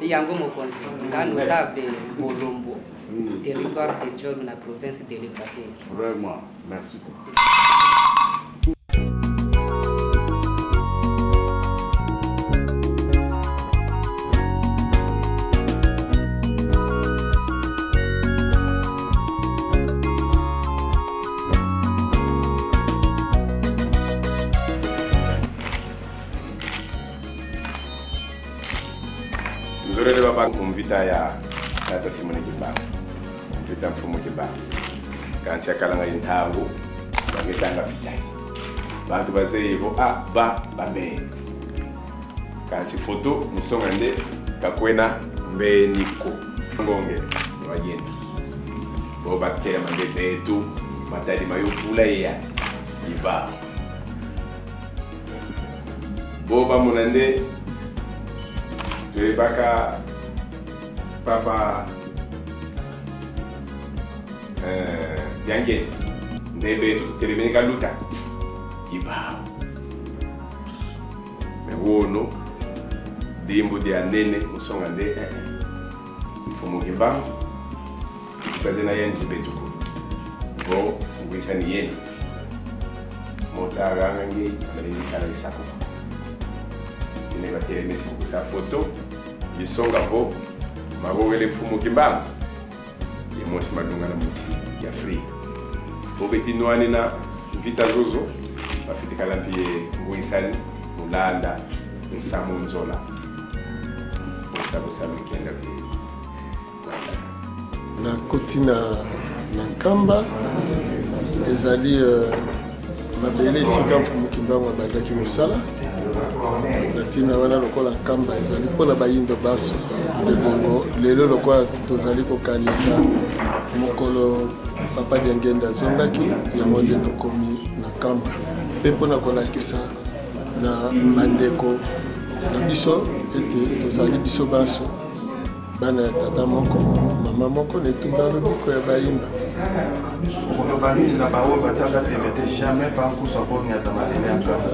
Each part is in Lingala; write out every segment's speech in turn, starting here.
Yango mokonzi, nga notable Bolombo, territoire de Djolu na province de l'Équateur. Vraiment, merci beaucoup. Nzolele baba mvita ya tata Simoni Kimbangu, mvita mfumu Kimbangu kansi akalanga intango bangetanga vitai bantu bazeyevo a ba bambe kansi foto musonga nde kakwena mbeniko ngonge wajenda bo bakema nde betu matadi mayopula ya iba bo bamona nde toyebaka papa yange nde betu totelemeni kaluta ibao me wono dimbu dia nene musonga nde eh, eh. Mfumu Kimbangu baze na yenzi betuku bo ngwisani yenu motaranga nge amalezi kala isako ine batelemesi kusa foto lisonga vo magogele Mfumu Kimbangu ye mosi malunga na mutsi ya free bobeti nwani na vita zozo bafitikala mpi ye ngwisani mulanda nsamu nzola osabusa mikenda mpi Nakoti na, na Nkamba, ezali uh, mabele esika Mfumu Kimbangu abandaki mosala. Na ntina wana lokola Nkamba ezali mpo na bayindo banso, nde bongo lelo lokola tozali kokanisa mokolo Papa Diangienda azongaki, yango nde tokomi na Nkamba mpe mpo na kolakisa na bandeko na biso ete tozali biso banso bana ya tata moko mama moko na etumba ya lobiko ya bayimba. Okoloba nini na baoyo batiaka tembe te jamais pa nkusu akoniata mabele ya Nkamba?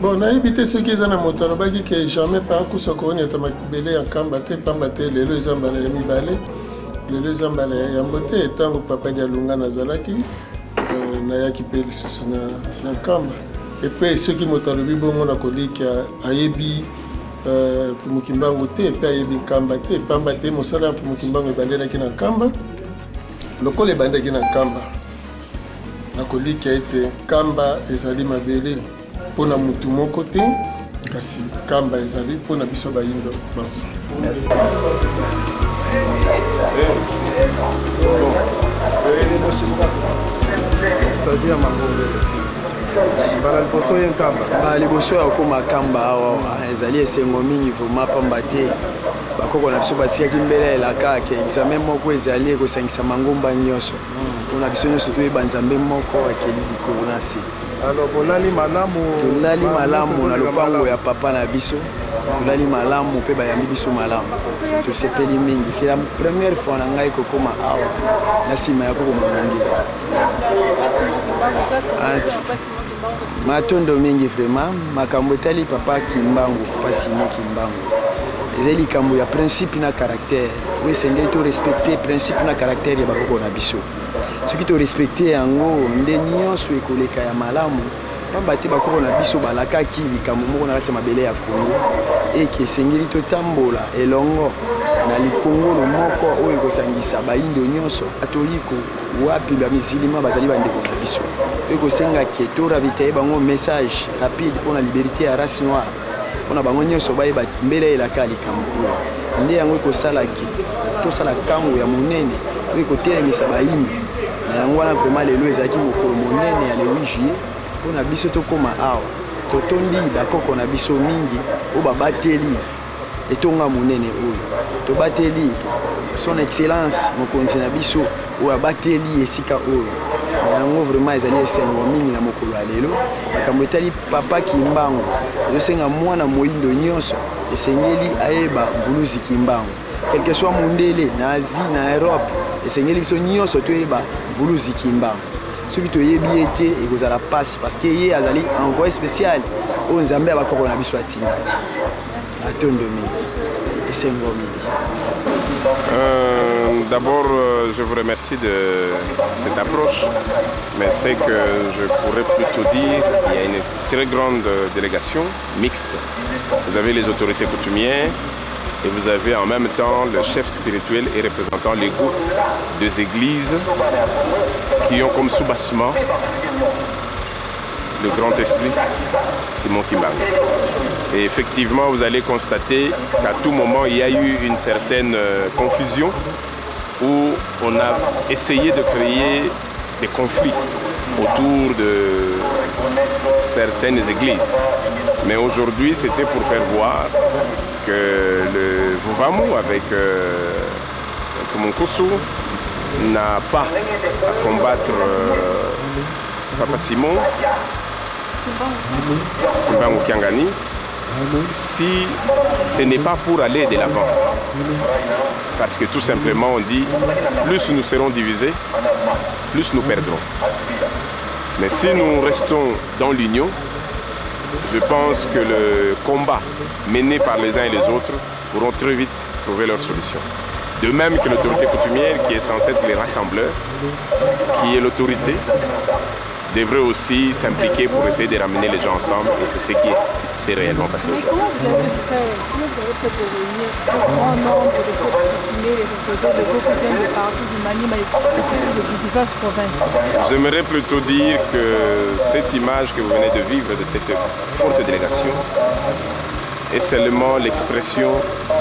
Bon, nayebi te soki eza na moto alobaki ke jamais pa nkusu akoniata mabele ya Nkamba te, pamba te lelo eza mbala ya mibale, lelo eza mbala ya yambo te. Ntango papa Dialungana azalaki, nayaki mpe lisusu na Nkamba. Epe soki moto alobi bongo na kolikia ayebi Mfumu Kimbangu te mpe ayebi Nkamba te, pamba te mosala ya Mfumu Kimbangu ebandelaki na Nkamba. Lokola ebandaki na Nkamba, nakolikia ete Nkamba ezali mabele mpo na mutu moko te, kasi Nkamba ezali mpo na biso bayindo banso. Mbala liboso ye Nkamba. Mbala liboso ya kokoma Nkamba awa ezali esengo mingi vraiment, pamba te bakoko na biso batikaki mbela elaka ke examen moko ezali ekosangisa mangomba nyonso mpona biso nyonso toyeba Nzambe moko akeli likolo na se. Alors bolali malamu? Tolali malamu na lopango ya papa na biso, tolali malamu mpe bayambi biso malamu, tosepeli mingi. C'est la première fois na ngai kokoma awa na nsima ya koko Molongi. Matondo mingi vraiment. Makambo etali papa Kimbangu, papa Simon Kimbangu, ezali likambo ya principe na caractère oyo esengeli to respecter principe na caractère ya bakoko na biso. Soki to respecter yango nde nyonso ekoleka ya malamu, pamba te bakoko na biso balakaki likambo moko na kati ya mabele ya Kongo eke esengeli totambola elongo na likongolo moko oyo ekosangisa bayindo nyonso, katoliko wapi ba misilima bazali bandeko na biso. Ekosenga ke to ravitailler bango message rapide mpona liberté ya race noire, mpona bango nyonso bayeba mbela elaka likambo oyo. Nde yango ekosala ke tosala kango ya monene oyo ekotelemisa bayindo. Na yango wana vraiment lelo ezalaki mokolo monene ya le 8 juillet mpona biso tokóma awa. Totondi bakoko na biso mingi oyo babateli etonga monene oyo, tobateli son excellence mokonzi na biso oyo abateli esika oyo. Na yango vraiment ezali esengo mingi na mokolo ya lelo. Makambo etali papa Kimbangu ezosenga mwana moyindo nyonso esengeli ayeba Mvuluzi Kimbangu, quel que soit mondele na Asie na Europe, esengeli biso nyonso toyeba Mvuluzi Kimbangu. Soki toyebi ye te ekozala pasi, parce que ye azali envoyé spécial oyo Nzambe ya bakoko na biso atindaki. Atondo mingi. Esengo mingi. Euh, D'abord, euh, je vous remercie de cette approche, mais c'est que je pourrais plutôt dire qu'il y a une très grande délégation mixte. Vous avez les autorités coutumières et vous avez en même temps le chef spirituel et représentant légaux des églises qui ont comme soubassement le grand esprit Simon Kimbangu. Et effectivement, vous allez constater qu'à tout moment, il y a eu une certaine euh, confusion où on a essayé de créer des conflits autour de certaines églises. Mais aujourd'hui, c'était pour faire voir que le Vuvamu avec euh, Fumunkusu n'a pas à combattre euh, Papa Simon Kimbangu Kiangani si ce n'est pas pour aller de l'avant. Parce que tout simplement, on dit, plus nous serons divisés, plus nous perdrons. Mais si nous restons dans l'union, je pense que le combat mené par les uns et les autres pourront très vite trouver leur solution. De même que l'autorité coutumière, qui est censée être les rassembleurs, qui est l'autorité, devrait aussi s'impliquer pour essayer de ramener les gens ensemble et c'est ce qui s'est réellement passé Mais comment vous avez fait, comment vous avez fait pour réunir un grand nombre de chefs coutumiers, les autorités locaux qui viennent de partout, du Maniema et de diverses provinces J'aimerais plutôt dire que cette image que vous venez de vivre de cette forte délégation est seulement l'expression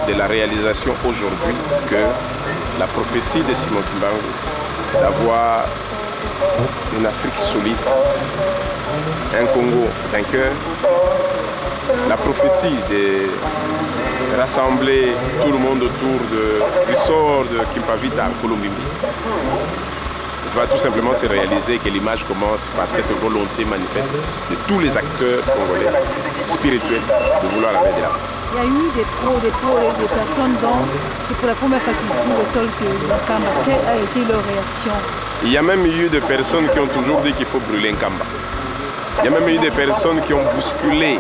de la réalisation aujourd'hui que la prophétie de Simon Kimbangu d'avoir une Afrique solide, un Congo vainqueur, la prophétie de rassembler tout le monde autour de, du sort de Kimpavita Kolumbimbi va tout simplement se réaliser que l'image commence par cette volonté manifeste de tous les acteurs congolais spirituels de vouloir aller de l'avant. Il y a eu des pros, des pros et des personnes dont c'est pour la première fois qu'ils font le sol que Nkamba. Quelle a été leur réaction Il y a même eu des personnes qui ont toujours dit qu'il faut brûler Nkamba. Il y a même eu des personnes qui ont bousculé.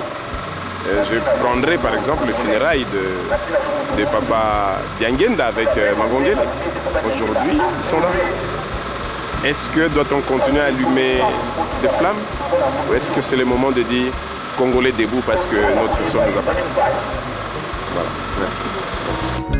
Euh, je prendrai par exemple le funérail de, de papa Diangenda avec euh, Mangongele. Aujourd'hui, ils sont là. Est-ce que doit-on continuer à allumer des flammes ou est-ce que c'est le moment de dire Congolais debout parce que notre sol nous appartient Voilà, merci. merci.